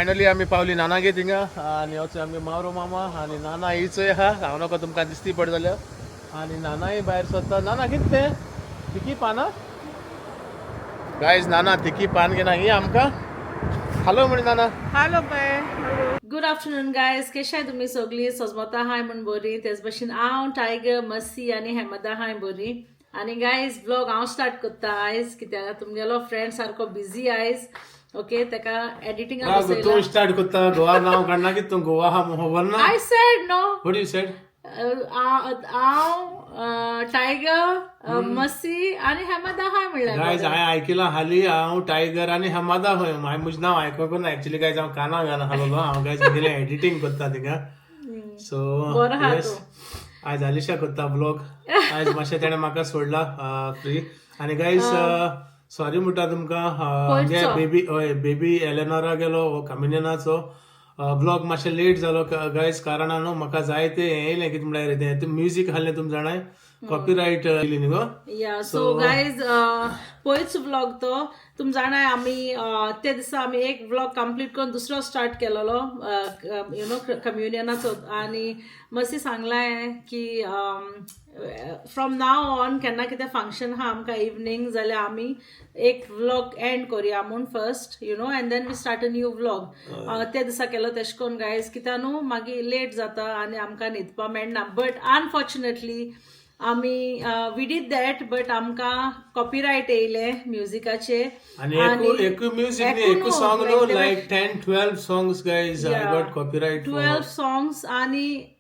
Finally आमी पावली नानागे थिंगा आनी वचो आमगे मावरो मामा आनी नाना येयचोय आहा. हांव नाका तुमकां दिसती पड जाल्यार. आनी नानाय भायर सरता. नाना, कितें तें तिकी पानां? गायज, नाना तिकी पान घेना ही आमकां. हॅलो म्हणी नाना. हॅलो बाय. गुड आफ्टरनून गायज, केशे आहाय तुमी सगळीं? सजमता हाय म्हूण बरी. तेच भशेन हांव, टायगर, मसी आनी हेमदा हाय बरी. आनी गायज, व्लॉग हांव स्टार्ट करता आयज, कित्याक तुमगेलो फ्रेंड सारको बिजी आयज, ओके? ताका एडिटिंगाक तूं बसयला. स्टार्ट करता, गोवा नांव काडना की तूं गोवा आहा म्हूण खबर ना. I said no. What you said? हांव, टायगर, मसी आनी हेमदा हाय गायज, म्हणल्यार. हांवें आयकिलां हाली, हांव, टायगर आनी हमादा खंय. हांवें म्हजें नांव आयकूंक ना एक्चुली गायज. हांव काना घालना हालोलो. हांव गायज म्हगेलें एडिटींग करता थिंगा, सो बरो आहा. येस, आयज आलिशा करता ब्लॉग. आयज मातशें तेणें म्हाका सोडला फ्री. आनी गायज, सॉरी म्हणटा तुमकां, आमगे पयरचो. बेबी, हय, बेबी एलेनोरा गेलो हो कम्युनियनाचो ब्लॉग मातशें लेट जालो गायज, कारणान न्हू म्हाका जाय तें हें येयलें. कितें म्हणल्यार तें म्युजीक आहलें, तुमी जाणाय, कॉपिरायट येयली न्ही गो. या, सो गायज, पयच व्लॉग तो तुम जाणाय, आमी ते दिसा आमी एक व्लॉग कंप्लीट करून दुसरो स्टार्ट केलेलो, you know, कम्युनियनाचो. आनी मसी सांगलाय की फ्रॉम नाव ऑन केन्ना कितें फंक्शन आहा आमकां इवनींग जाल्यार आमी एक व्लॉग एंड करुया म्हूण first, and then we start a new vlog. ते दिसा केलो तेश कोन गायज, कित्याक न्हू मागीर लेट जाता आनी आमकां न्हिदपा मेळना. बट अनफॉर्च्युनेटली आमी we did that, but आमकां कॉपिरायट येयले म्युजिकाचे. आणि एकू म्युझिक न्ही, एकू सॉंग न्हू, like 10-12 songs, guys, I got copyright. 12 songs. आणि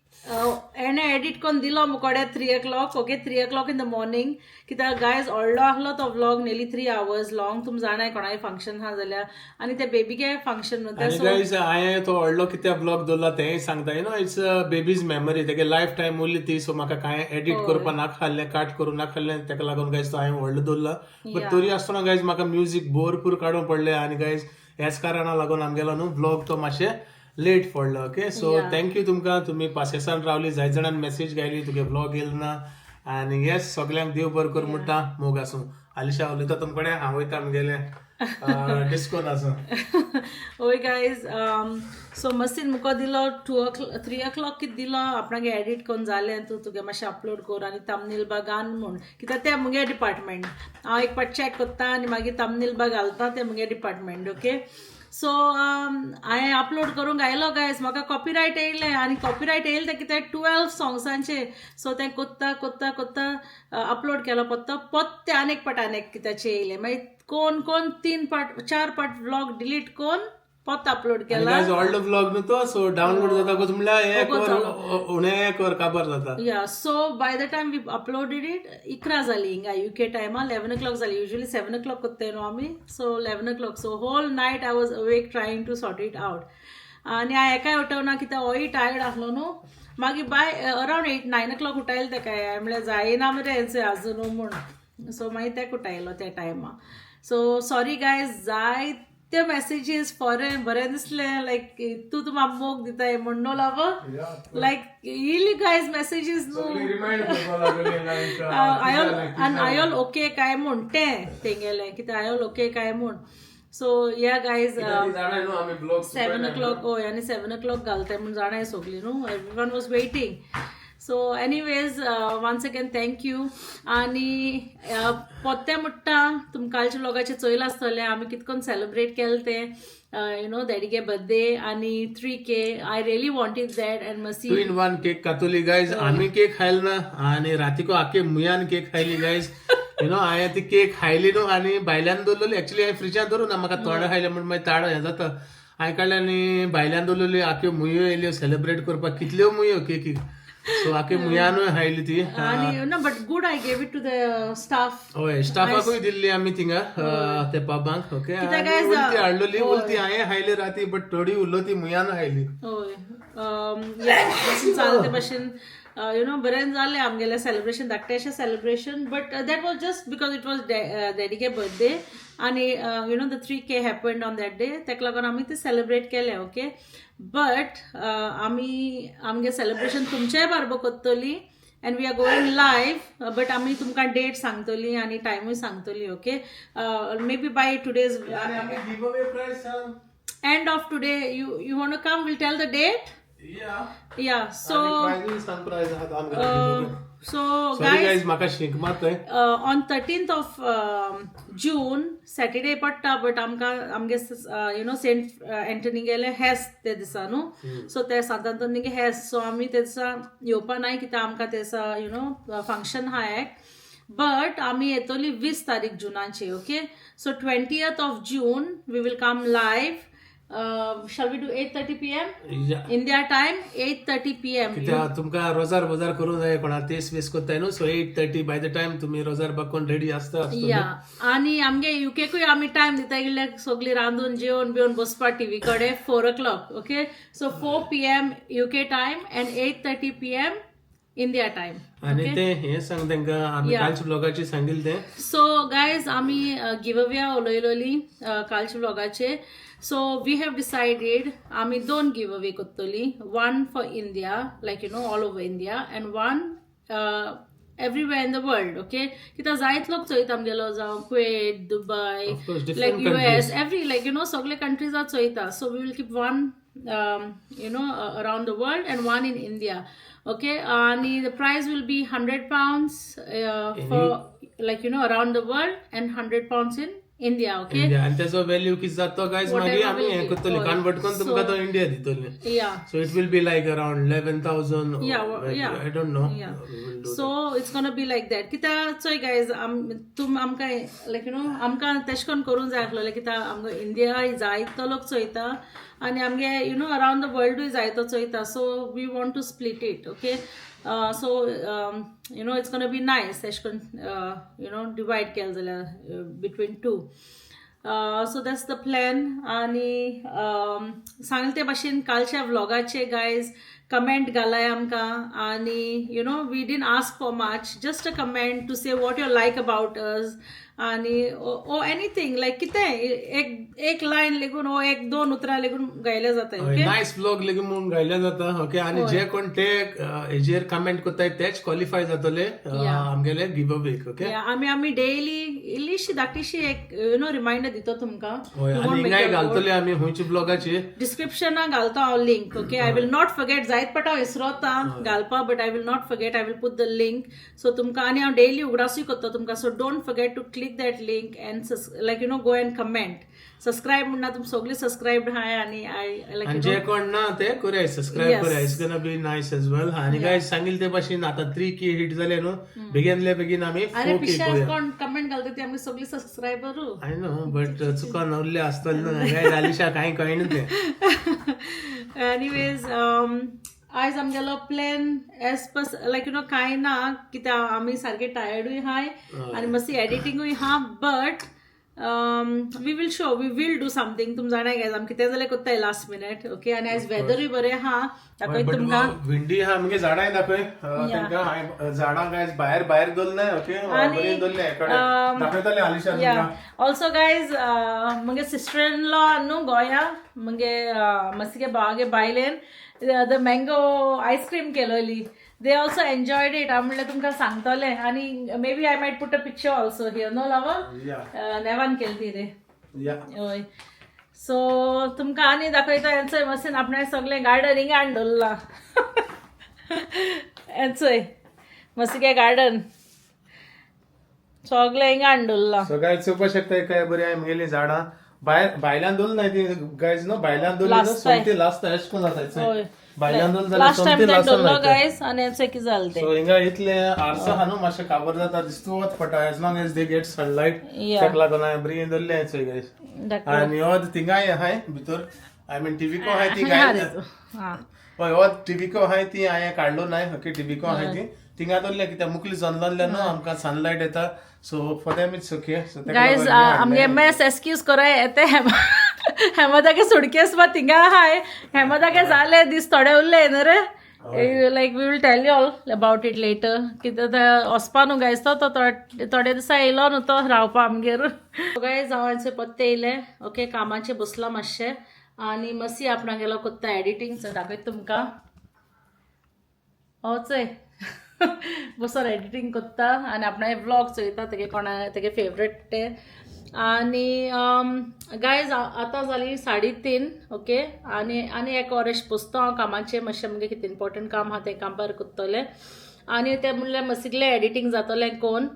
एणे एडिट करून दिलो मुकोड्या 3 o'clock, okay, 3 o'clock in the morning, कित्याक गायज व्हडलो आहलो तो vlog, nearly 3 hours long. तुम जाणाय कोणाय फंक्शन आहा जाल्यार आनी ते बेबीगे फंक्शन न्हू तें. आनी सो गायज, हांवें तो व्हडलो कित्याक ब्लॉग दवरला तेंय सांगता. It's baby's memory, तेगे लायफ टायम उरली ती. सो म्हाका कांय एडिट करपा नाका आहलें, काट करूं नाका आहलें. तेका लागून गायज तो हांवें व्हडलो दवरला. बट तरी आसतना गायज, म्हाका म्युजीक भरपूर काडूंक पडलें. आनी गायज, ह्याच कारणा लागून आमगेलो न्हू ब्लॉग तो मातशें लेट पडलो. ओके, सो thank you तुमकां, तुमी पासेसान रावली. जायत जाणान मॅसेज घायली, तुगे ब्लॉग येयल ना. आनी येस, सगल्यांक देव बरो कर म्हणटा. मोग आसूं. आलिशा उलयता तुमकडे, हांव वयता आमगेलें डिस्कोन आसूं. ओय गायज, सो मस्तीन मुको दिलो 2 o'clock, 3 o'clock कितें दिलो, आपणागे एडिट करून जालें, तूं तुगे मातशें अपलोड कर आनी तमनील बा घाल म्हूण. कित्याक तें मुगे डिपार्टमेंट. हांव एक पाट चॅक करता आनी मागीर तमनील बा घालता, तें मुगे डिपार्टमेंट, ओके? सो हांवें अपलोड करूंक आयलो गायज, म्हाका कॉपिरायट येयलें. आनी कॉपिरायट येयलें तें कितें, 12 सॉंग्सांचे. सो तें कोत्ता कोत्ता कोत्ता अपलोड केलो पत्तो, पोत्ते आनीक पाट आनीक कित्याचें येयलें. मागीर कोण कोण तीन पाट, चार पाट व्लॉग डिलीट कोन्न पोत अपलोड आनी केला. गायज, व्हडलो व्लॉग न्हू तो, सो डाउनलोड जाता कसो म्हणल्यार एक वर, उणें एक वर काबार जाता. Yeah, so by the time we uploaded it, 11 जाली हिंगा युके टायमा, 11 o'clock जाली. युजली 7 o'clock कोत्ताय न्हू आमी, so 11 o'clock. So whole night I was awake trying to sort it out. आनी हांव एकाय उठवना, कित्याक होय टायर्ड आसलो न्हू. मागीर by around 8-9 o'clock उठायलें तेका हांवें, म्हणल्यार जायना मरे हेंचे आजून म्हूण. सो मागीर तेका उठायलो त्या टायमा. सो सॉरी गायज, जायते मॅसेजीस फोरेन. बरें दिसलें, लायक तूं तुमकां मोग दिताय म्हूण, नो लव, लायक येयली गायज मॅसेजीस न्हू, आयल आनी आयल ओके काय म्हूण. तें तेंगेलें कितें, आयल ओके काय म्हूण. सो या गायज, 7 o'clock, हय, आनी 7 o'clock घालताय म्हूण जाणाय सगलीं न्हू, everyone was waiting. So anyways, once again thank you. आनी पोत्ते म्हणटा, तुमकां कालच्या व्लॉगाचेर चोयलां आसतलें आमी कितकोन सेलिब्रेट केलें तें, डॅडीगे बर्थडे आनी 3K. I really wanted that and मसी टू इन वन केक कातोली गायज. आमी केक खायलो ना आनी रातीको आखे मुयान केक खायली गायज. You know, हांवें ती केक खायली न्हू आनी भायल्यान दवरलेली. एक्चुली हांवें फ्रिजान दवरूं ना, म्हाका थोडे खायले म्हण मागीर ताळो हें जाता. हांवें काडलें आनी भायल्यान दवरलेली. आख्यो मुयो येयल्यो सेलिब्रेट करपाक, कितल्यो मुयो केकी. सो आखे मुयानूय खायली ती. आनी no, but good, I gave it to the staff. हय, स्टाफाकूय दिल्ली आमी थिंगा ते पबांक, ओके. कित्याक guys, उलती हाडलोली, उलती हांवें खायली राती, बट थोडी उरलो ती मुयान खायली. हय, भशेन जालें ते भशेन, you know, बरें जालें आमगेलें सेलिब्रेशन, धाकटेशें celebration, but that was just because it was डॅडीगे birthday आनी the 3K happened on that day. ताका लागून आमी तें सेलिब्रेट केलें, ओके? बट आमी आमगे सेलिब्रेशन तुमचेय बारबर करतली and we are going live, but आमी तुमकां डेट सांगतली आनी टायमूय सांगतली, okay? Maybe by today's आनी आमी गिव अवे प्रायज सांग. End of today you want to come, we'll tell the date. Yeah, so so sorry guys, म्हाका शींक मारतय. On 13th of June, Saturday पडटा, but आमकां आमगे you know Saint एंटनीगेले हेस ते दिसा न्हू, सो ते सांत आंतोनीगे हेस, सो आमी ते दिसा येवपा नाय कित्याक आमकां ते दिसा you know function आहा एक. बट आमी येतली 20 तारीख जुनाची. Okay, so 20th of June we will come live. Shall we do 8:30 PM India time? 8:30 PM. कित्याक तुमकां रोजार बजार करूंक जाय, कोणा तेस बीस कोत्ताय न्हू, so 8:30 by the time तुमी रोजार बाकोन रेडी आसता. या, आणि आमगे युकेकूय आमी टायम दिता इल्ले सगळी रांदून जेवन बिवन बसपा टिवी कडेन 4 o'clock. Okay, so 4 PM UK time and 8:30 PM India time. आनी ते हें सांग तांकां, आमी कालच्या ब्लॉगाचेर सांगिल्लें तें. सो गायज, आमी गिव अवे उलयलोली कालच्या व्लॉगाचे. सो we have decided आमी दोन गिव अवे करतली, one for India, like all over India, and one everywhere in the world, okay? कित्याक जायत लोक चोयता आमगेलो, जावं Kuwait, Dubai, Of course, different like countries. US, every like सगळे कंट्रीजात चोयता. So we will keep one around the world and one in India, okay? आणि the prize will be £100 for like around the world and £100 in India, okay? India. आनी त्याचो value कितें जाता तो guys मागीर आमी हें करतले, कन्वर्ट करून तुमकां तो इंडिया दितले. So it will be like around 11,000. Yeah. I don't know. Yeah. So it's gonna be like that. कित्याक चोय गायज, तुम आमकां लायक you know आमकां तेश कोन करूंक जाय आसलेलें, कित्याक आमकां इंडिया जायतो लोक चोयता आनी आमगे you know around the वर्ल्डूय जायतो चोयता. So we want to split it, okay? So it's gonna be nice तेश कोन you know divide केलें जाल्यार between two. So that's the plan. आनी सांगले ते भाशेन कालच्या व्लॉगाचे गायज कमेंट घालाय आमकां. आनी we didn't ask for much, just a comment to say what you like about us आनी ओ एनीथींग लायक कितें एक एक लायन लेगून ओ एक दोन उतरां लेगून गायले जाता, ओके? नायस व्लॉग लेगीन म्हणून गायले जाता, ओके? आनी जे कोण ते हेजेर कमेंट करताय तेच क्वॉलिफाय जातले आमगेले गिव अवेक, ओके? आमी आमी डेली इल्लीशी धाकटीशी एक you know reminder दिता तुमकां. हय, आनी हिंगाय घालतले आमी खंयच्या ब्लॉगाचे. डिस्क्रिप्शना घालता हांव link, okay? I will not forget. जायत पट हांव विसरोता घालपा, but I will not forget. I will put the link, so तुमकां आनी हांव डेली उगडासूय करता तुमकां. So don't forget to click that link and like go and comment, subscribe म्हणना. तुम सगळी सबस्क्रायब आहाय आनी I like आनी जे कोण ना ते करूया सबस्क्रायब करूया. It's gonna be nice as well. आनी गायज, सांगिल ते भाशेन आतां 3K hit जाले न्हू, बेगीनले बेगीन आमी अरे 4K पिशा करूया. कोण कमेंट घालता ती आमी सगळी सबस्क्रायबरू. I know, but चुकान उरले आसतले न्हू गायज. आलिशा कांय कळना ते. एनिवेज, आयज आमगेलो plan as per like कांय ना, कित्याक आमी सारके टायर्डूय आहाय आनी मातशी एडिटींगूय आहा, but we will show, we will do something. तुम जाणा गायज, आमी कितें जाल्यार कोत्ताय लास्ट मिनट, ओके? आनी आयज वेदरूय बरें आहा, दाखय बट तुमकां. विंडी आहा. आमगे झाडांय दाखय तांकां. हांवें झाडां गायज भायर भायर दवरले, ओके? बरीं दवरले कडेन. दाखयतले आलिशा तुमकां. ऑल्सो गायज, म्हगे सिस्टर इन लॉ न्हू गोंया, म्हगे मसिगे भावागे बायलेन the mango ice cream केलोली. They also enjoyed it. हांव म्हणलें तुमकां सांगतलें आनी maybe I might put a picture also here, no love? नेवान केली ती रे. या. हय, सो तुमकां आनी दाखयता. हेंचय मशीन आपणें सगळें गार्डन हिंगा हाडून दवरलां. हेंचय मसिगे गार्डन सगळें हिंगा हाडून दवरलां. सो गायज, चोवपाक शकता काय बरी आमगेली झाडां. भायर भायल्यान दवरले नाय ती गायज न्हू, भायल्यान दवरली न्हू लासताय. सोमती लासता. अशें करून जाता. भायल्यान दवरले जाल्यार लास्ट टायम सोमती ते लासून दवरलो वयता. गायज, आनी हेंचय कितें जालें तें. सो हिंगा इतले आरसा आहा न्हू, मातशें काबर जाता दिसतू वत पडटा, as long as they get sunlight. ताका लागून हांवें बरी दवरलें चोय गायज. दाखय. आनी हो थिंगाय आहाय भितर, I mean टिवीको आहाय ती हांगा गाय. रे तूं. हा. हय, हो टिवीको आहाय ती हांवें काडलो नाय, ओके? टिवीको आहाय ती थिंगा दवरल्या कित्याक मुकली जनल्यान न्हू आमकां सनलायट येता, so for them it's okay. So guys, आमगे मेस एक्सक्यूज कराय येते. हेमदागे सुडकेस बा थिंगा आहाय. हेमदागे जाले दीस थोडे उरले न्हू रे. Like we will tell you all about it later. कितें तें वचपा न्हू गायज, तो थोडे दिसा येयलो न्हू तो रावपा आमगेर. गायज, हांव आयज पत्ते येयलें, ओके? कामाचें बसलां मातशें आनी मातशी आपणागेलो कोत्ता एडिटींग, सो दाखयता तुमकां. हो चोय, बसोन एडिटींग कोत्ता आनी आपणागे व्लॉग चोयता. तेगे कोणा तेगे फेवरेट ते. आनी गायज आतां जाली 3:30 ओके. आनी आनी एक वरेश पोसतो हांव कामाचें, मातशें मुगे कितें इम्पोर्टंट काम आहा तें काम बार कोत्तोलें. आनी तें म्हणल्यार मातशें एडिटींग जातोलें कोन.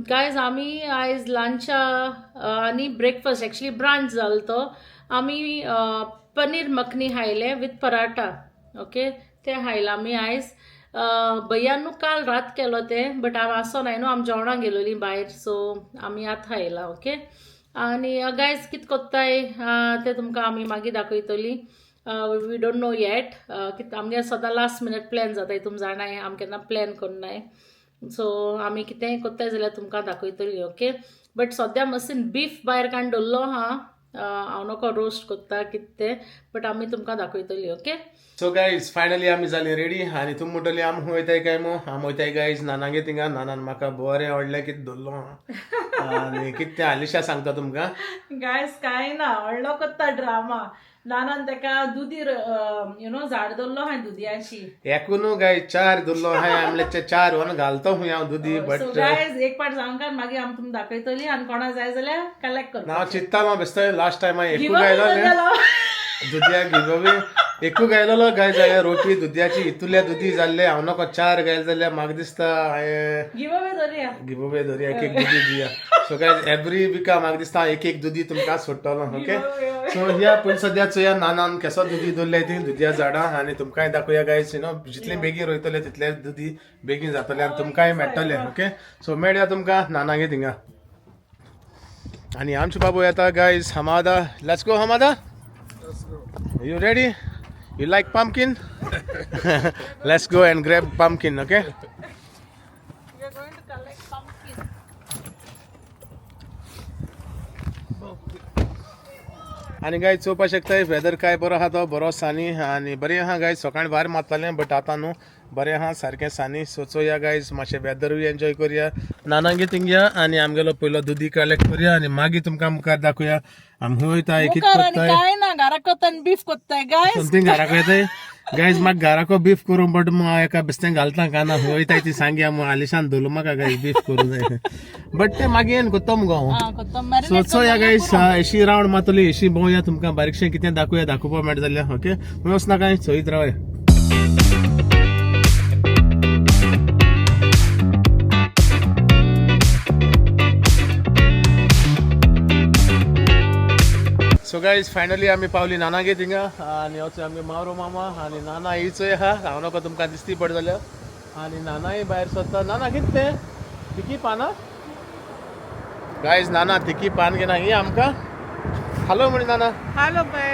गायज आमी आयज लंचा आनी ब्रेकफास्ट एक्चुली ब्रांच जालो तो आमी पनीर मखनी खायलें विथ पराठा ओके. तें खायलां आमी आयज. भैयान न्हू काल रात केलो तें, बट हांव आसो नाय न्हू, आमी जेवणाक गेलोलीं भायर, सो आमी आतां खायलां ओके. आनी गायज कितें कोत्ताय तें तुमकां आमी मागीर दाखयतलीं. We don't know yet, कितें आमगे सदां लास्ट मिनट प्लॅन जाताय, तुमी जाणाय आमी केन्ना प्लॅन करनाय. सो आमी कितेंय कोत्ताय जाल्यार तुमकां दाखयतलीं ओके. बट सद्या मातशें बीफ भायर काडून दवरलो आहा, हांव नको रोस्ट कोत्ता कितें तें, बट आमी तुमकां दाखयतलीं ओके. सो गायज फायनली आमी जाली रेडी. आनी तुमी म्हणटली आमी खंय वयताय काय मो? आमी वयताय गायज नानागे थिंगा. नानान म्हाका बरें व्हडलें कितें दवरलो आहा आनी कितें तें आलिशा सांगता तुमकां. गायज कांय ना, व्हडलो कोत्ता ड्रामा. नानान तेका दुदी you know झाड दवरलो आहा दुदयाची. एकू गाय 4 दवरलो आहा, आमले 4 वन घालतो खूंय हांव दुदी. सो बट गायज एक पाट सांगका मागीर आमी तुमकां दाखयतली. आनी कोणा जाय जाल्यार कलेक्ट करता. हांव चिंत्तालो बेश्टें लास्ट टायम हांवें एकू गायलो दुदया गिवअवे एकू गायलेलो गायज. हांवें रोपी दुदयाची इतुले दुदी जाल्ले, हांव नाका 4 गायल जाल्यार म्हाका दिसता हांवें गिवअवे धरया, गिवअवे धरया, एक एक दुदी दिया. सो गायज एवरी विका म्हाका दिसता एक एक दुदी तुमकां सोडटलो ओके. सो ह्या पयलीं सद्या चोया नानान केसो दुदी दवरले ती दुदया झाडां आनी तुमकांय दाखोवया गायज. You know जितले बेगीन रोयतले तितले दुदी बेगीन जातले आनी तुमकांय मेळटले ओके. सो मेळया तुमकां नानागे थिंगा. आनी आमचे बाबू येता guys. Hamada, let's go Hamada. You ready? You like pumpkin? Let's go and grab pumpkin, okay? We are going to collect pumpkin. आनी गायज चोवपाक शकता वेदर काय बरो आहा तो, बरो सानी आनी बरें आहा गायज. सकाळीं भायर मारतालें बट आतां न्हू बरें आहा सारकें सानी. सो चोया गायज मातशें वेदरूय एन्जॉय करया, नानांगे थिंगया आनी आमगेलो पयलो दुदी कलेक्ट करया आनी मागीर तुमकां मुखार दाखोवया आमी खंय वयता, कितें मुखार आनी करताय. कांय ना, घरा कोत्ता आनी बीफ कोत्ताय गायज. समथींग घराक वयताय गायज. म्हाका घराको बीफ करूं बट एका बेश्टें घालता काना खंय वयताय ती सांगया. आलिशान धरलो म्हाका गायज बीफ करूं जाय, बट तें मागीर येन कोत्तो मुगो हांव. कोत्ता सो मॅरिनेट चोया गायज अशी रावंड मारतली, अशी भोंवया, तुमकां बारीकशें कितें दाखोवया, दाखोवपाक मेळटा जाल्यार ओके. खंय वचनाका, चोयत रावया. सो गायज फायनली आमी पावली नानागे थिंगा. आनी हो चोय आमगे मावरो मामा आनी नाना ही चोय आहा. हांव नाका तुमकां दिसती पड जाल्यार. आनी नानाय भायर सरता. नाना कितें तें तिकी पानां? गायज नाना तिकी पान घेना ही आमकां. हॅलो म्हणी नाना. हॅलो बाय.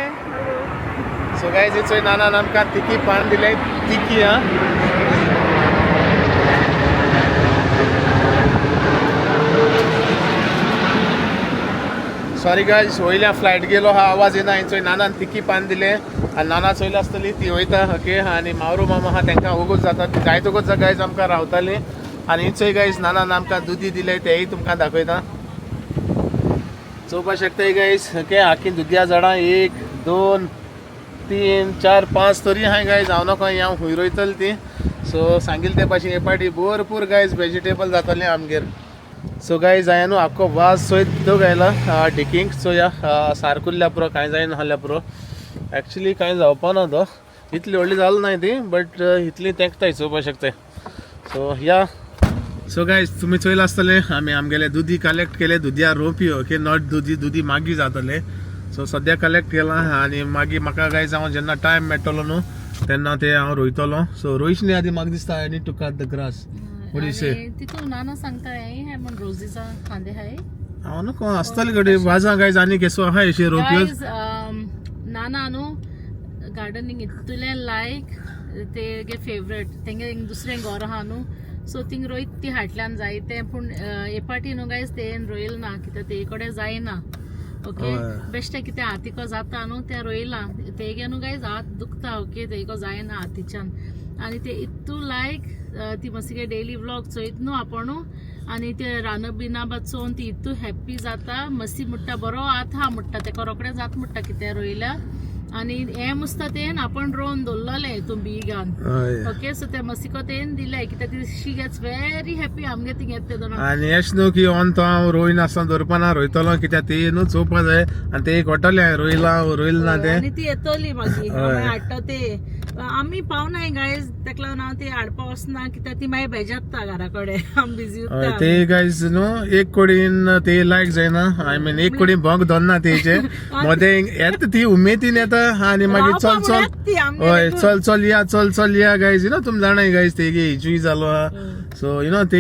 सो गायज ही चोय नानान आमकां तिकी पान दिलें, तिकी आं. सॉरी गायज, वयल्या फ्लायट गेलो हा, आवाज येना. चोय नानान तिकी पान दिलें आनी नाना चोयला आसतली ती वयता ओके. आनी मावरो मामा आहा तांकां वोगोत जाता, ती जायत वोगोत गायज आमकां रावताली. आनी चोय गायज नानान आमकां दुदी दिलें, तेंय तुमकां दाखयता. चोवपाक शकताय गायज ओके. आखी दुदया झाडां 1 2 3 4 5 तरी आहाय गायज. हांव नाका हांव खूंय रोयतलो ती. सो सांगील ते भाशेन हे पाटी भरपूर गायज वेजिटेबल जातलें आमगेर. सो गायज हांवें न्हू आख्खो वाज सोयत दोग आयला डिकींग. चोया सारकुल्ल्या पुरो, कांय जायना आहल्या पुरो. एक्चुली कांय जावपा ना तो, इतली व्हडली जाल ना ती, बट इतली तेंकताय चोवपाक शकताय. सो या सो गायज तुमी चोयलां आसतलें आमी आमगेले दुदी कलेक्ट केले, दुदया रोपी ओके, not दुदी, दुदी मागीर जातले. सो सद्या कलेक्ट केलां आनी मागीर म्हाका गायज हांव जेन्ना टायम मेळटलो न्हू तेन्ना ते हांव रोयतलो. सो रोयचे आदी म्हाका दिसता I need to cut the grass. What do you say? तितून नाना सांगता हें म्हण रोजीचा खांदे हाय. हांव न्हू कोण आसतले घडये वाजां गायज आनी केसो आहा अशी रोपयो. गायज नाना न्हू गार्डनिंग इतुलें लायक, तेगे फेवरेट, तेंगे दुसरें घर आहा न्हू, सो थिंग रोयत ती हाटल्यान जाय तें. पूण हे पाटी न्हू गायज तें रोयल ना, कित्याक ते कडेन जायना ओके. बेश्टें कितें हातीको जाता न्हू तें रोयलां, तेगे न्हू गायज हात दुखता ओके, तेको जायना हातीच्यान. आनी ते इतू लायक ती मस्ती डेली व्लॉग चोयत न्हू आपूण, आनी ते रानप बिना बा चोवन ती इतू हॅप्पी जाता. मस्ती म्हणटा बरो हात आहा म्हणटा, तेका रोखडें जात म्हणटा कितें रोयल्या. आनी हें मुसता तेन आपण रोवन दवरलेलें हितून बिगान. हय. ओके, सो ते मसिको तेन दिले कित्याक ती शी गेट्स व्हेरी हॅपी आमगे थिंग येता तेदोना. आनी अशें न्हू की ऑन तो हांव रोयन आसतना दवरपा ना, रोयतलो कित्याक ते न्हू चोवपा जाय आनी ते कळटलें हांवें रोयलां रोयल ना तें. आनी ती येतली मागीर हय. हांव हाडटा ते. आमी पावनाय गायज, तेका लागून हांव ती हाडपा वचना कित्याक ती मागीर बेजारता घरा कडेन, आमी बिजी हय. उरता. ते गायज न्हू एक कोडीन ते लायक जायना, I mean एक कोडीन भोंक धरना तेचे मदें येता ती उमेदीन येता आनी मागीर रावपा चल चल म्हळ्यार ती आमगे हय देखून. चल चल या, चल चल या. गायज, you know तुमी जाणाय गायज, तेगे हिजूय जालो आहा. सो you know ते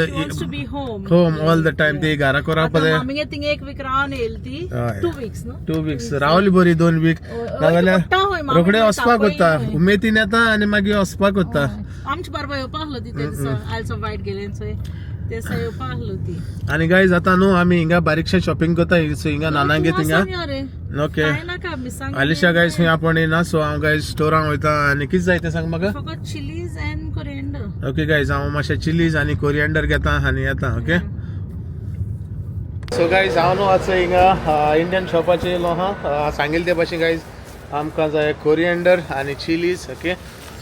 She wants to be home. Home all the time, ते घरा रावपा जाय. आमगे थिंग एक वीक रावन येयली ती. हय. 2 वीक्स न्हू? 2 वीक्स रावली बरी, 2 वीक. नाजाल्यार पडटा हय, मामी रोखडे वचपाक तापय वता. हय. उमेदीन येता आनी मागीर वचपाक वता. आमचे बरोबर येवपा आसलो ती ते दिसा, आयज वायट गेले चोय ते दिसा येवपा आसलो ती. आनी गायज, आतां न्हू आमी हिंगा बारीकशें शॉपिंग करता. सो हिंगा नानांगे थिंगा. रे. ओके. कांय नाका मिरसांग. आलिशा गायज खंय आपण येना, सो हांव गायज स्टोरान वयता. आनी कितें जाय तें सांग म्हाका. फकत chillies and coriander. Okay guys, हांव मातशें चिलीज आनी कोरिएंडर घेता आनी येता. ओके, सो गायज, हांव न्हू आतां हिंगा इंडियन शॉपाचेर येयलो आहा. सांगिल्ले ते भाशेन गायज, आमकां जाय कोरिएंडर आनी चिलीज. ओके,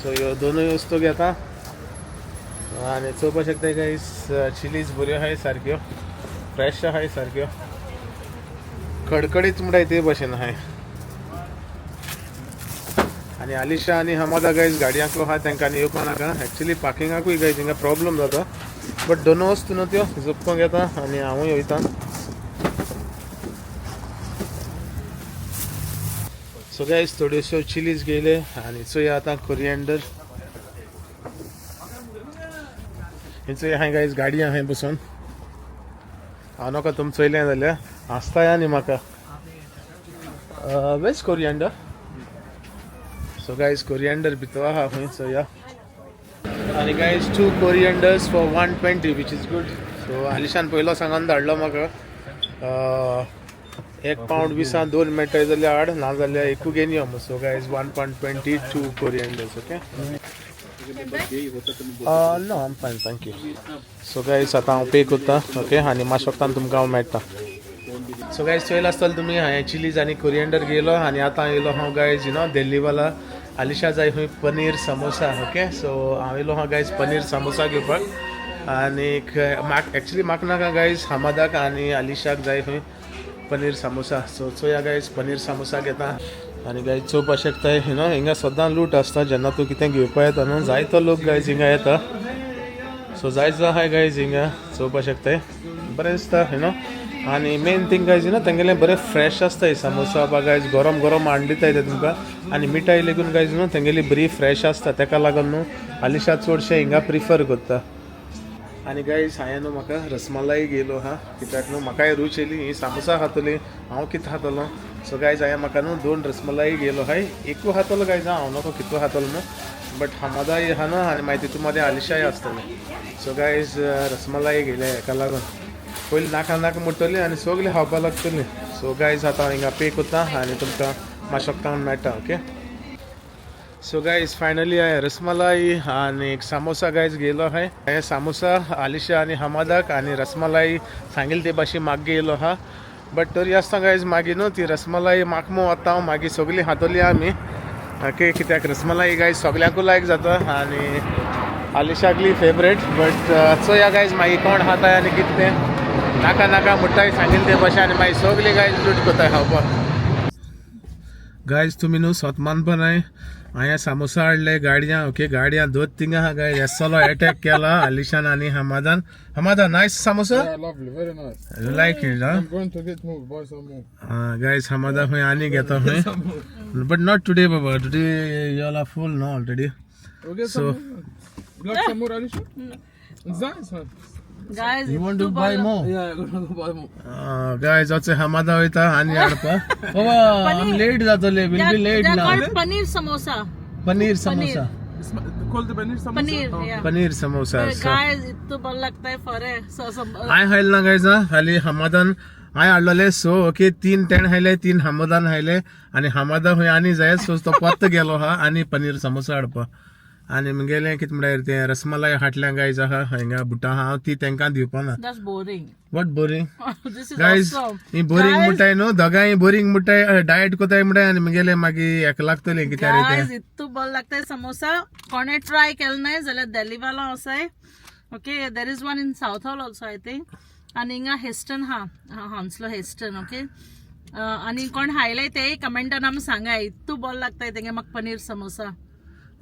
सो ह्यो दोनूय वस्तू घेता आनी चोवपाक शकता गायज, चिलीज बऱ्यो आहाय, सारक्यो फ्रेश आहाय, सारक्यो कडकडीत म्हणटाय ते भाशेन आहाय. आनी आलिशा आनी हमादा गायज गाडयांकलो आहा, तांकां येवपा नाका. एक्चुली पार्किंगाकूय गायज हिंगा प्रॉब्लम जाता, बट दोनू वस्तू न्हू त्यो जपकोन घेता आनी हांवूय वयता. सो गायज, थोड्योश्यो चिलीज घेयले आनी चोया आतां कोरिएंडर. हे चोय हांय गायज, गाडी आहाय बसून. हांव नाका तुम चोयलें जाल्यार हांसताय आनी म्हाका. Veg coriander. So guys, coriander भितर आहा खंय, चोया. आनी guys, two corianders for 120, which is good. So आलिशान पयलो सांगून धाडलो म्हाका, 1 पावंड विसान दोन मेळटाय जाल्यार हाड, ना जाल्यार एकू घेवन यो. So guys, 1 pound 20, two corianders. Okay, no, I'm fine, thank you. So guys, आतां हांव पे करता. ओके, आनी मातशें वक्तान तुमकां हांव मेळटा. सो गायज, चोयला आसतलो तुमी, हांवें चिलीज आनी कोरिएंडर घेयलो आनी आतां येयलो हांव गायज, you know दिल्लीवाला. आलिशा जाय खंय पनीर समोसा. ओके, सो हांव येयलो हांव गायज पनीर समोसा घेवपाक. आनीक म्हाक एक्चुली म्हाका नाका गायज, हमादाक आनी आलिशाक जाय खंय पनीर समोसा. सो चोया गायज, पनीर समोसा घेता. आनी गायज, चोवपाक शकताय, you know हिंगा सदां लूट आसता. जेन्ना तूं कितें घेवपा येता न्हू, जायतो लोक गायज हिंगा येता. सो जायतो आहाय गायज हिंगा, चोवपाक शकताय, बरें दिसता, you know. आनी main thing guys, you know तेंगेलें बरें फ्रेश आसता समोसा बा गायज, गरम गरम हाडून दिताय ते तुमकां. आनी मिठाई लेगून गायज न्हू तेंगेली बरी फ्रेश आसता. तेका लागून न्हू आलिशा चडशें हिंगा प्रिफर करता. आनी गायज, हांवें न्हू म्हाका रसमलाई घेयलो आहा, कित्याक न्हू म्हाकाय रूच येयली. ही सामोसा खातली, हांव कितें खातलो? सो गायज, हांवें म्हाका न्हू दोन रसमलाई घेयलो आहाय. एकू खातलो गायज हांव, नको कितलो खातलो न्हू, बट हमादाय आहा न्हू आनी मागीर तितू मदें आलिशाय आसतलें. सो गायज, रसमलाई घेयले हेका लागून. पयलीं नाका नाका म्हणटली आनी सगळें खावपाक लागतली. सो गायज, आतां हांव हिंगा पे करता आनी तुमकां मातशें वक्तान मेळटा. ओके, सो गायज, फायनली हांवें रसमलाई आनी एक सामोसा गायज घेयलो आहाय. हांवें सामोसा आलिशा आनी हमादाक आनी रसमलाई सांगिल्ले ते भाशेन म्हाका घेयलो आहा. बट तरी आसतना गायज, मागीर न्हू ती रसमलाई म्हाका मो आतां हांव मागीर सगळीं खातली आमी. ओके, कित्याक रसमलाई गायज सगल्यांकूय लायक जाता आनी आलिशाकली फेवरेट. बट चोया गायज, मागीर कोण खाताय आनी कितें तें. नाका नाका म्हणटाय सांगिल्ले ते भाशेन आनी मागीर सगळीं गायज लूट करताय खावपाक. गायज, तुमी न्हू सत मानपा नाय, हांवें सामोसा हाडले गाडयां. ओके, गाडयां दोन थिंगा आहा गायज. येसलो एटॅक केला आलिशान आनी Hamdan. Hamada, nice samosa. Yeah, lovely, very nice. You like it, huh? I'm going to get more, buy some more. Guys, Hamada खंय आनी घेता खंय, but not today Baba. Today you all are full no already. We get So- some more. You like some more, Alicia? It's nice, man. Guys, You want to buy more? Yeah, I'm gonna go buy more. Guys, अचे Hamada वयता आनी हाडपा. बाबा, आम late जातले, will be late ना. Paneer samosa. Paneer samosa. It's called the paneer samosa? Paneer. Okay. या. Paneer samosa. Guys, इतू बरें लागता फरे. हांवें खायलें ना गायज, खाली हमादान हांवें हाडलेले. सो ओके, तीन तेणें खायले, तीन हमादान खायले आनी हमादा खंय आनी जाय. सो तो पत्त गेलो आहा आनी पनीर समोसा हाडपा. आनी मुगेलें कितें म्हणल्यार तें रसमलाई हाडल्या गायज आहा हिंगा बुटां हांव ती तेंकां दिवपाना. That's boring. What boring? This is guys awesome. He boring म्हणटाय न्हू, दोगांय बोरींग म्हणटाय, डायट कोताय म्हणटाय आनी मुगेले मागीर हेका लागतलें कित्याक रे तें. गायज, इतू बरो लागता समोसा. कोणे ट्राय केलें नाय जाल्यार देलीवालो आसाय. Okay, there is one in Southall also I think. आनी हिंगा हेस्टन हा, हांसलो हेस्टन. ओके, आनी कोण हायलाय तेय कमेंटान आमी सांगाय, इतू बरो लागता तेंगे म्हाका पनीर समोसा.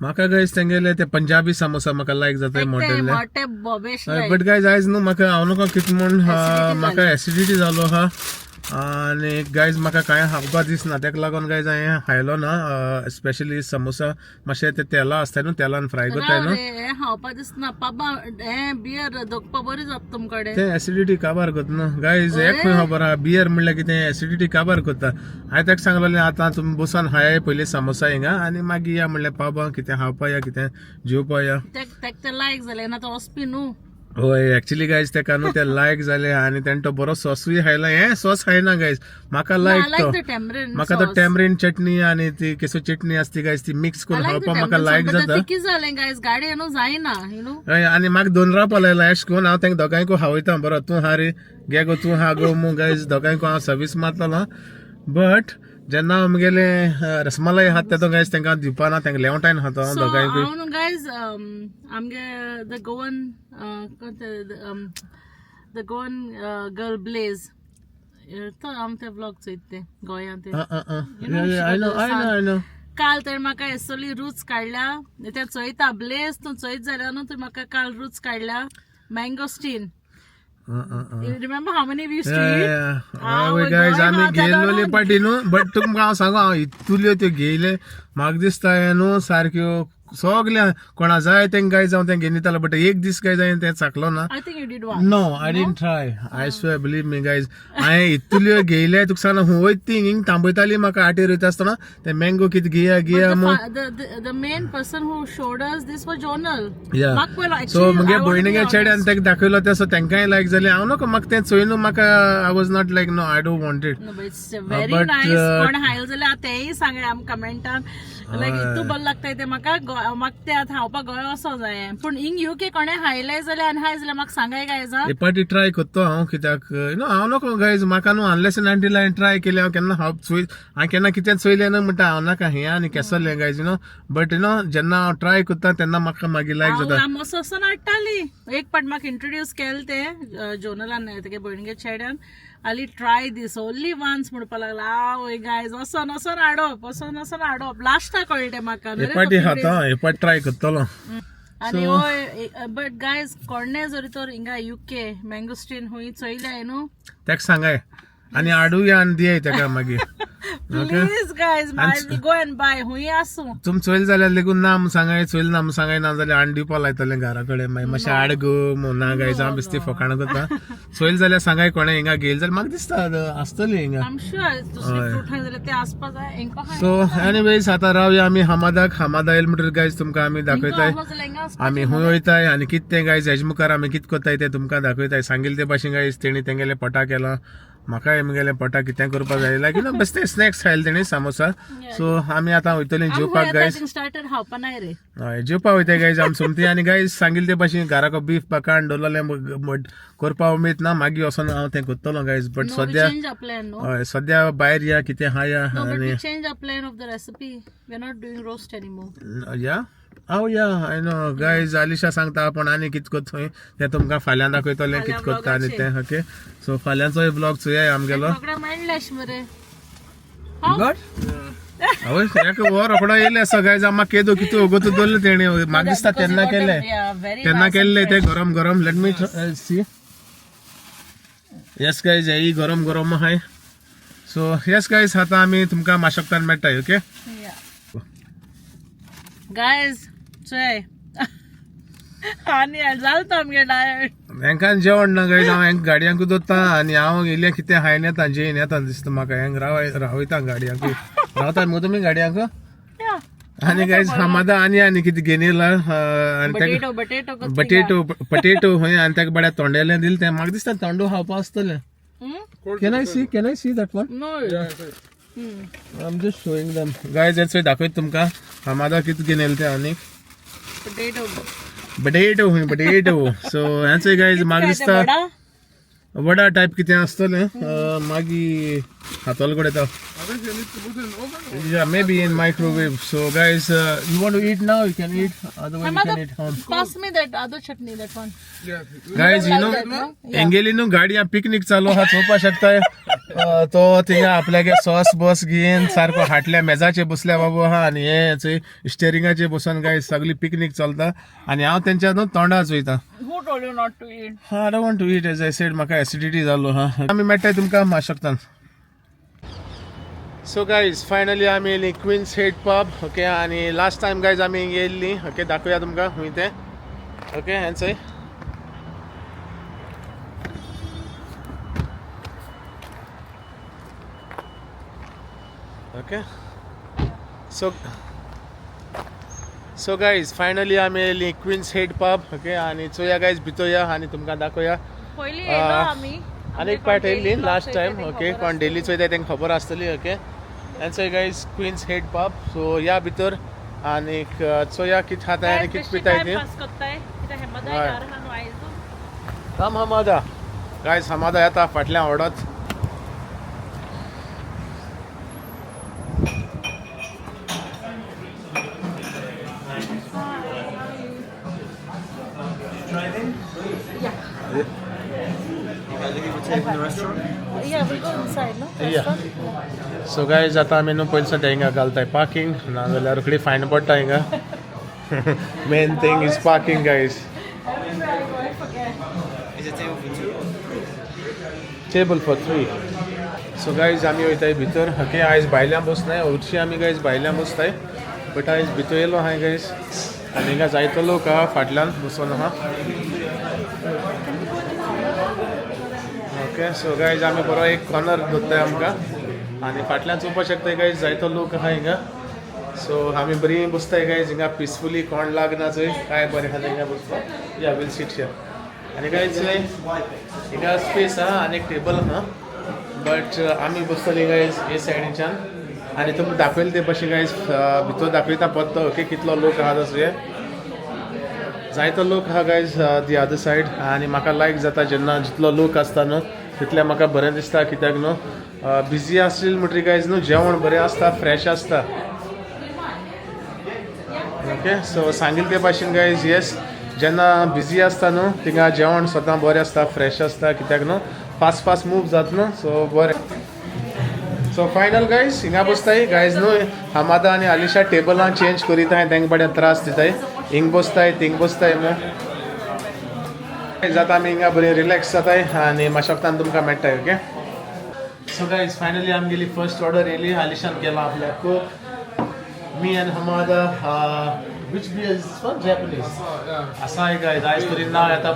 म्हाका गायज तेंगेले ते पंजाबी समोसा म्हाका लायक जाता ते हॉटेलले. मोठे बोबेश. बट गायज आयज न्हू म्हाका हांव न्हू कितें म्हूण म्हाका एसिडिटी जालो आहा आनी गायज म्हाका कांय खावपा दिसना, तेका लागून गायज हांवें खायलो ना. स्पेशली समोसा मातशें ते तेला आसता न्हू, तेलान फ्राय करताय न्हू. हे खावपा दिसना पापा, हे बियर दोगपा बरी जाता तुमकडे. ते एसिडिटी काबार करता न्हू गायज, एक खंय खबर आहा बियर म्हणल्यार कितें एसिडिटी काबार करता. हांवें ताका सांगलेलें आतां तुमी बसून खायाय पयलीं समोसा हिंगा आनी मागीर या म्हणल्यार पापा कितें खावपा या कितें जेवपा या. तेक ते लायक जालें ना तो वचपी न्हू. हय, एक्चुली गायज तेका न्हू ते लायक जाले आनी तेणें तो बरो सॉसूय खायला. हें सॉस खायना गायज, म्हाका लायक लायक तो the tamarind. म्हाका तो टॅमरीन चटणी आनी ती केसो चटणी आसती गायज ती मिक्स करून खावपाक म्हाका लायक जाता. कितें जालें गायज, गाडी न्हू जायना you know. हय, आनी म्हाका दोन रावपा लायला एश करून हांव तेंका दोगांयकू खावयता. बरो तूं हा रे घे गो, तूं हा गो मू गायज, दोगांयकू हांव सर्वीस मारतलो. बट जेन्ना हांव मुगेले रसमलाई खात तेदो गायज तेंका दिवपा ना, तेंका लेवटायन खाता हांव सो दोगांयकूय. हांव न्हू गायज आमगे the Goan, the Goan girl Blaze, तो हांव ते व्लॉग चोयत ते गोंयांत ते. I know, I know, I know. काल तर म्हाका एसोली रूच काडल्या ते चोयता ब्लेज, तूं चोयत जाल्यार न्हू तुवें म्हाका काल रूच काडल्या mangosteen. Remember how many we used to eat? आवय गायज, आमी घेयल्ले पाटी न्हू, बट तुमकां हांव सांगू, हांव इतुल्यो त्यो घेयले म्हाका दिसता हें न्हू सारक्यो सगल्या कोणा जाय तेंका गायज हांव तें घेवन दितालो. बट एक दीस गायज हांवें तें चाकलो ना. I think you did one. No, I didn't try. I swear, believe me guys, हांवें इतल्यो घेयले तुका सांगना, हुंय ती हिंग तांबयताली म्हाका आटेर वयता आसतना ते मँगो कितें घेया घेया म्हूण. The main person who showed us this was Jonal. Yeah. म्हाका पयलो सो actually, मुगे I want to be भयणीगे चेड्यान honest. तेका दाखयलो तें, सो तेंकांय लायक जालें. हांव नको म्हाका तें चोयनू म्हाका I was not like no, I don't want it. No, but it's very but, nice. कोण हायल जाल्यार तेय सांगाय आम कमेंटान, लायक इतू बरें लागता ते म्हाका, म्हाका ते आतां खावपाक गोंय वचो जाय. पूण हिंग युके कोणें हायले जाल्यार आनी हाय जाल्यार म्हाका सांगाय गायज. एक पाटी ट्राय करतो हांव, कित्याक you know हांव नको गायज म्हाका न्हू अनलेस एंड अनटील हांवें ट्राय केलें, हांव केन्ना हांव चोय, हांवें केन्ना कितें चोयलें न्हू म्हणटा हांव नाका हें आनी केसरलें guys you know. But you know जेन्ना हांव ट्राय करता तेन्ना म्हाका मागीर लायक जाता. हांव मस्त वचोन हाडटाली. एक पाट म्हाका इंट्रोड्यूस केलें तें जोनलान, तेगे भयणीगे चेड्यान, आली ट्राय दीस ओन्ली वन्स म्हणपा लागला. आवय गायज, वचोन वचोन हाडप, वचोन वचोन हाडप, लास्टाक कळ्ळें म्हाका न्हू एक रे पाटी तो खाता, एक पाटी ट्राय करतलो. आनी हय, बट गायज कोणें जरी तर हिंगा युके मँगोस्टीन हुंय चोयल्याय न्हू, तेका सांगाय आनी हाडूया आनी दियाय तेका मागीर. Please guys, go and buy हुंय आसूं. तुम चोयल जाल्यार लेगून ना म्हूण सांगाय, चोयल ना म्हूण सांगाय, ना जाल्यार हाडून दिवपा लायतलें घरा कडेन. मागीर मातशें हाड गो म्हूण ना गायज, हांव बेश्टी फकाणां करता. चोयल जाल्यार सांगाय कोणें हिंगा घेयल जाल्यार म्हाका दिसता आसतलें हिंगा. I am sure दुसरे फ्रूट हाय जाल्यार ते आसपा जाय हेंका. सो एनिवेज आतां रावया आमी हमादाक. हमादा येयल म्हणटकीर गायज तुमकां आमी दाखयताय आमी हुंय वयताय आनी कितें तें गायज हेजे मुखार आमी कितें करताय तें तुमकां दाखयताय. सांगील ते भाशेन गायज तेणी तेंगेलें पटा केलां, म्हाकाय म्हगेलें पोटा कितें करपाक जाय लायक you know बस ते स्नॅक्स खायले तेणी सामोसा. सो आमी आतां वयतलीं जेवपाक गायज. स्टार्टर खावपा नाय रे. हय, जेवपा वयता गायज आमी सोमती. आनी गायज सांगील ते भाशेन घराक बीफ पाकान दवरलेलें करपा उमेद ना, मागीर वचोन हांव तें करतलो गायज. बट नो, सद्या चेंज अ प्लॅन नो. हय, सद्या भायर या कितें हा या. No, but आनी we change a plan of the recipe. We are not doing roast anymore. Yeah, oh yeah, I know guys. Alisha सांगता आपण आनी कित करता तें तुमकां फाल्यां दाखयतलें कित करता आनी तें. ओके, सो फाल्यांचोय ब्लॉग चोयाय आमगेलो. रोकडे मेळ्ळेश मरे. आवय, एक हो रोकडो येयले आसा गायज. आम्हा केदो कितें ओगोत दवरलें तेणें, म्हाका दिसता तेन्ना केलें, तेन्ना केल्लें तें गरम गरम. Let me see. Yes guys, हेंय गरम गरम आहाय. सो येस गायज, आतां आमी तुमकां माशोकतान मेळटाय. ओके गायज, चोय आनी जालें तो आमगे डायट. हेंकां जेवण ना गायज, हांव हेंका गाडयांकूच दवरता आनी हांव इल्लें कितें खायन येता, जेयन येता दिसता म्हाका. हेंक रावयता गाडयांकूय, रावता मुगो तुमी गाडयांक. आनी गायज हमादा आनी आनी कितें घेवन येयला आनी ताका बटेटो, बटेटो, बटेटो, पटेटो हय. आनी ताका बड्या तोंडेलें दिलें तें, म्हाका दिसता तोंडू खावपा आसतलें. Can I see, can I see that one? No. I am just showing them guys. हें चोय दाखयता तुमकां हमादा कितें घेवन येयलें तें आनीक. Potato. Potato potato. सो हेंच गायज म्हाका दिसता वडा टायप कितें आसतलें. मागीर हातोल कडेन येता. Yeah, maybe in microwave. So guys, you want to eat now? You can eat. Otherwise, you can eat home. Pass me that other chutney, that one. Yeah. Guys, you know, like that, no? Yeah. एंगेली न्हू गाडी picnic चालू आहा चोवपा शकताय. तो थिंगा आपल्यागे sauce boss घेवन सारको हाटल्या मेजाचेर बसल्या बाबू आहा आनी हे स्टेरिंगाचेर बसून गायज सगळी पिकनीक चलता आनी हांव तेंच्या न्हू तोंडा चोयता. Who told you not to eat? I don't want to eat, as I said, म्हाका एसिडिटी जालो हा. आमी मेळटाय तुमकां माशकतान. सो गायज फायनली आमी येयली क्विन्स हेड पब. ओके, आनी लास्ट टायम गायज आमी हिंगा येयल्ली. ओके, दाखोवया तुमकां खूंय तें. ओके, हेंच. Okay, so guys finally आमी येयली क्विन्स हेड पब. ओके, आनी चोया गायज भितर या आनी तुमकां दाखोवया. पयलीं येयलो आमी. आनी एक पाट येयल्ली लास्ट टायम. ओके, कोण डेली चोयता तांकां खबर आसतली. ओके, आनी चोय guys Queen's Head pub. So या भितर आनीक चोया कितें खाताय आनी कितें पिताय ती. पास करताय कित्याक हेमदाय हय. घर आहा न्हू आयज. थांब हमादा गायज, हमादा येता फाटल्यान ओडत. Yeah. You guys looking for table in the restaurant? Yeah, we go inside, no? Yeah. So guys आतां आमी न्हू पयलीं सद्या हिंगा घालताय पार्किंग, नाजाल्यार रोखडी फायन पडटा हिंगा. Main thing is parking guys. Everywhere I go, I forget. Is it table for two or three? Table for three. So guys आमी वयताय भितर. ओके, आयज भायल्यान बसनाय, हरशीं आमी गायज भायल्यान बसताय, बट आयज भितर येयलो आहाय गायज. आनी हिंगा जायतो लोक आहा फाटल्यान बसून आहा. ओके, सो गायज आमी बरो एक कॉर्नर दोत्ताय आमकां आनी फाटल्यान चोवपाक शकताय गायज जायतो लोक आहा हिंगा. सो आमी बरी बसताय गायज हिंगा पिसफुली, कोण लागना चोय, काय बरें आहा हिंगा बसपाक. या, वील सीट here. आनी गायज हिंगा स्पेस आहा आनी एक टेबल आहा, बट आमी बसतली गायज हे सायडीच्यान आनी तुमकां दाखयले ते भशेन गायज भितर दाखयता पत्तो. ओके, कितलो लोक आहा तसो जायतो लोक आहा गायज the other side. आनी म्हाका लायक जाता जेन्ना जितलो लोक आसता न्हू तितलें म्हाका बरें दिसता, कित्याक न्हू बिजी आसली म्हणटकीर गायज न्हू जेवण बरें आसता, फ्रेश आसता. ओके, सो सांगील ते भाशेन गायज, येस, जेन्ना बिजी आसता न्हू थिंगा जेवण स्वता बरें आसता, फ्रेश आसता, कित्याक न्हू फास्ट फास्ट मूव जाता न्हू, सो बरें. सो फायनल गायज हिंगा बसताय गायज न्हू हमादा आनी आलिशा टेबलां चेंज करीताय, तांकां बरें त्रास दिताय, हिंग बसताय थिंग बसताय. मग जाता आमी हिंगा बरें रिलॅक्स जाताय आनी मातशें वखदान तुमकां मेळटाय. ओके, सो गायज फायनली आमगेली फर्स्ट ऑर्डर येयली. आलिशान केला आपल्या coke. Me and Hamada, which beer is one? Japanese. Asahi guys, आयज तरी नांव येता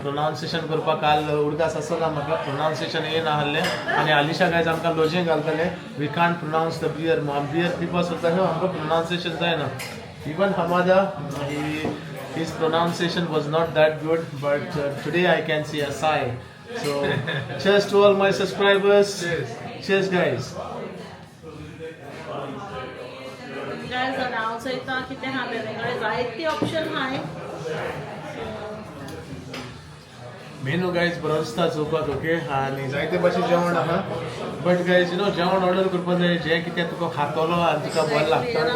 प्रोनावन्सिएशन करपाक. काल उडगास आसलो ना म्हाका प्रोनावन्सिएशन येना आहलें. आनी आलिशा गायज आमकां लोजें घालतलें, we can't pronounce the beer. Beer पिवपा सोदता, आमकां प्रोनावन्सिएशन जायना. Even Hamada, his pronunciation was not that good, but today I can see Asahi. So cheers to all my subscribers. Cheers. Cheers guys. Guys, आनी हांव चोयता कितें आहा तेजे कडेन जायते ऑप्शन आहाय. मेनू गायज बरो दिसता चोवपाक. ओके, आनी जायते भाशेन जेवण आहा, बट गायज you know जेवण ऑर्डर करपाक जाय जें कितें तुका खातलो आनी तुका बरें लागतलें.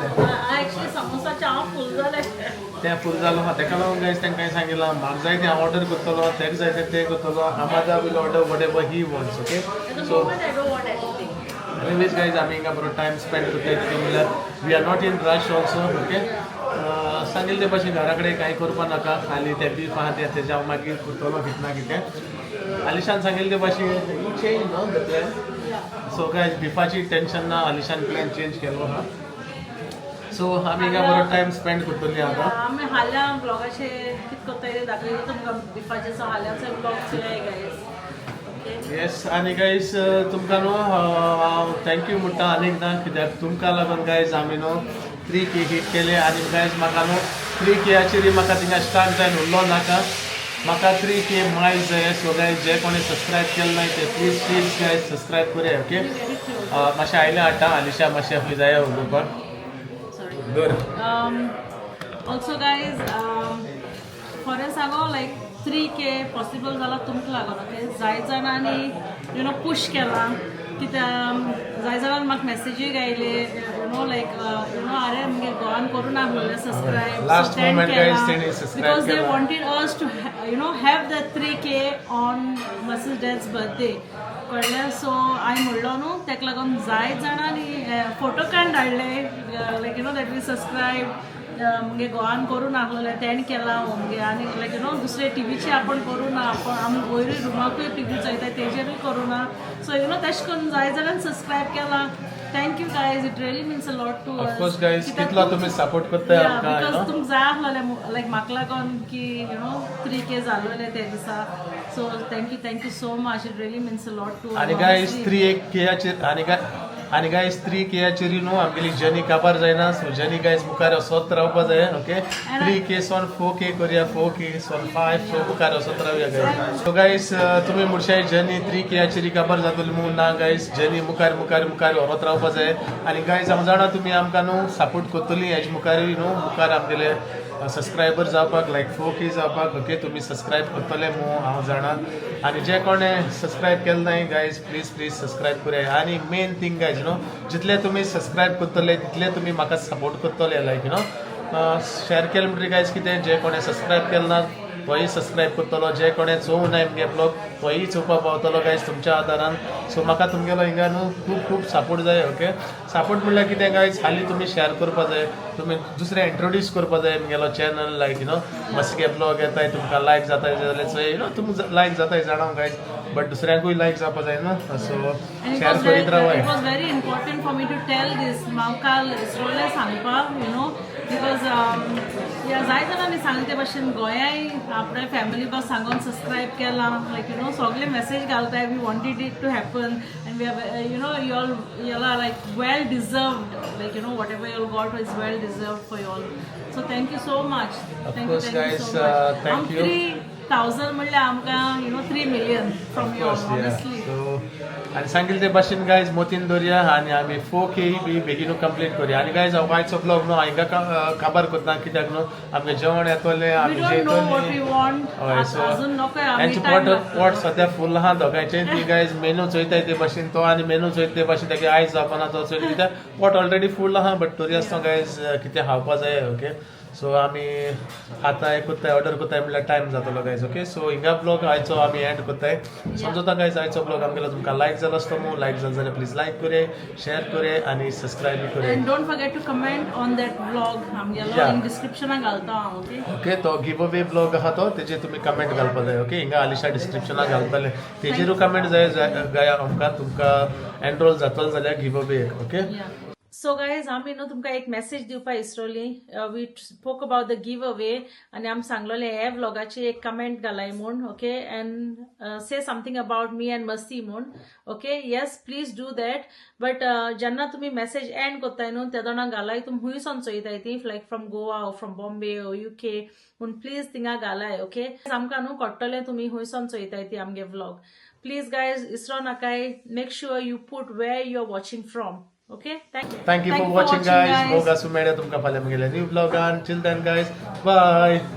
एक्चुअली समोसाचे हांव फूल जालें. तें फूल जालो आहा, तेका लागून गायज तांकां हांवें सांगिलां म्हाका जाय तें हांव ऑर्डर करतलो, तेका जाय तें तें करतलो. Hamada will order whatever he wants. Okay, At the so moment I don't want anything. Anyways guys आमी हिंगा बरो टायम स्पेंड करताय, कितें म्हणल्यार we are not in rush also. Okay, सांगिल्ले ते भाशेन घरा कडेन कांय करपा नाका, खाली तें बीफ आहा तें तेज्या हांव मागीर करतलो कितें ना कितें. आलिशान सांगिल्ले ते भाशेन you change न्हू the plan. So guys बिफाची tension ना, आलिशान प्लॅन चेंज केलो आहा. सो आमी हिंगा बरो टायम स्पेंड करतली आतां. आमी हाल्या ब्लॉगाचे कितें करताय तें दाखयता तुमकां बिफाचे. सो हाल्याचो ब्लॉग चोयाय गायज. ओके. येस, आनी गायज तुमकां न्हू हांव thank you म्हणटा आनी एकदां, कित्याक तुमकां लागून गायज आमी न्हू 3K hit केले. आनी गायज म्हाका न्हू 3Kयाचेर म्हाका थिंगा स्टार्ट जायन उरलो नाका, म्हाका 3K मायल्स जाय. सो गायज जे कोणी सबस्क्रायब केलें ना ते प्लीज प्लीज गायज सबस्क्रायब करया. ओके, मातशें आयलें हाडटा आलिशा मातशें आपली जाय उलोवपाक. सॉरी. दर. Also guys, खरें सांगो लायक 3K possible जाला तुमकां लागोन, ओके. जायत जाणांनी you know push केला, कित्याक जाय जाणांनी म्हाका मॅसेजूय आयले, you know like you know अरे आमगे गोवान करूं नासलें subscribe. Last moment guys तेणी सबस्क्रायब because they केला. Wanted us to have the 3K on Mrs dad's birthday, कळ्ळें. सो हांवें म्हणलो न्हू, तेका लागून जायत जाणांनी फोटो काडून धाडले, like you know that we subscribe, मुगे गोवान करूं नासलें तेणें केलां मुगे. आनी लायक you know दुसरे टिवीचे आपूण करूं ना, आपूण आमी वयरूय रुमाकूय टिवी चोयताय तेजेरूय करूं ना. सो you know तेश करून जाय जाणांनी सबस्क्रायब केलां. Thank you guys, it really means a lot to Of course guys, कितलो तुमी सपोर्ट करताय आमकां, you because know. तुमकां जाय आसलेलें लायक म्हाका लागोन की you know 3K जालोलें ते दिसा. So thank you, thank you so much, it really means a lot to. आनी गायज 3 एक केयाचेर आनी गायज 3 केयाचेर न्हू आमगेली जर्नी काबार जायना. सो जर्नी गायज मुखार असोत रावपा जाय, ओके. 3K सोन 4K करूया, 4K सोन 5, सो मुखार असोत रावया गायज. सो गायज तुमी म्हणशाय जर्नी 3 केयाचेर काबार जातली म्हूण, ना गायज, जर्नी मुखार मुखार मुखार व्हरत रावपा जाय. आनी गायज हांव जाणा तुमी आमकां न्हू सपोर्ट करतली हेज मुखारूय न्हू, मुखार आमगेले सबस्क्रायबर जावपाक, लायक 4K जावपाक, ओके. तुमी सबस्क्रायब करतले म्हूण हांव जाणा. आनी जे कोणें सबस्क्रायब केलें नाय गायज, प्लीज प्लीज सबस्क्रायब कराय. आनी मेन थिंग गायज न्हू, जितले तुमी सबस्क्रायब करतले तितले तुमी म्हाका सपोर्ट करतले. लायक you know share केलें म्हणटकीर गायज कितें, जे कोणें सबस्क्रायब केलें ना तोय सबस्क्रायब करतलो, जे कोणें चोवूं नाय मुगे ब्लॉग तोय चोवपाक पावतलो गायज तुमच्या आदारान. सो म्हाका तुमगेलो हिंगा न्हू खूब खूब सपोर्ट जाय, ओके. सपोर्ट म्हणल्यार कितें गायज, हालीं तुमी शेअर करपा जाय, तुमी दुसरे इंट्रोड्यूस करपा जाय मुगेलो channel. Like you know Maske blog येताय तुमकां लायक जाताय जाल्यार चोय, you know तुमकां लायक जाताय जाणा गायज, बट दुसऱ्यांकूय लायक जावपा जाय न्हू. सो शेअर करीत रावाय. It was very important for me to tell this. म्हाका काल इसरोलें सांगपाक, you know because या जाय जाणांनी सांगले ते भाशेन गोंयाय आपल्या फॅमिली बस सांगून सबस्क्रायब केलां. लायक you know सगळे मॅसेज घालताय, we wanted it to happen and we are you know y'all y'all are like well deserved, like you know whatever y'all got is well deserved for y'all. So thank you so much. Of thank you, course, thank you guys, so much. Thank you. 3,000 म्हणल्यार आमकां you know 3 million from you, honestly. So आनी सांगिल्ले ते भाशेन guys मोतीन दवरया आनी आमी 4K बी बेगीनू complete करूया. आनी गायज हांव आयचो ब्लॉग न्हू हिंगा काबार करता, कित्याक न्हू आमगे जेवण येतलें, We आमी don't know what we जेयतलीं. Want. हय, सो अजून नको आमी हेंचे time पोट लागतलो. पोट सद्या फूल आहा दोगांयचें. ती गायज मेनू चोयताय ते भाशेन तो आनी मेनू चोयता ते भाशेन तेगे आयज जावपाना तो चोयता, कित्याक पोट ऑलरेडी फूल आहा, बट तरी आसतना गायज कितें खावपा जाय, ओके. सो आमी खाताय करताय ऑर्डर करताय म्हणल्यार टायम जातलो गायज, ओके. सो हिंगा ब्लॉग आयचो आमी एंड करताय. समजता गायज आयचो ब्लॉग आमगेलो तुमकां लायक जालो आसतो म्हूण. लायक जालो जाल्यार प्लीज लायक करे, शेअर करे आनी सबस्क्रायब बी करे. And don't forget to comment on that vlog आमगेलो. In description घालता हांव, okay? Okay, तो गिव अवे ब्लॉग आहा तो, तेजेर तुमी कमेंट घालपा जाय, ओके. हिंगा आलिशा डिस्क्रिप्शनाक घालतले, तेजेरूय कमेंट जाय गाय आमकां, तुमकां एनरोल जातलो जाल्यार give away, okay. Yeah. So guys, आमी न्हू तुमकां एक मेसेज दिवपा इसरोली. We spoke about the give away आनी आमी सांगलोले हे व्लॉगाची एक कमेंट घालाय म्हूण, okay, and say something about me and Masti म्हूण, okay. Yes, please do that, but जेन्ना तुमी मेसेज एंड करताय न्हू तेदोना घालाय तुमी हुंयसान चोयताय ती, like from Goa, from Bombay, UK म्हूण, प्लीज थिंगा घालाय, ओके. आमकां न्हू कळटलें तुमी हुंयसान चोयताय ती आमगे व्लॉग. प्लीज गायज इसरो नाकाय, make sure you put where you are watching from, okay. Thank Thank you for watching guys. मोग आसूं मेळ्या तुमकां फाल्यां म्हगेल्या new ब्लॉगान. Till then guys, bye.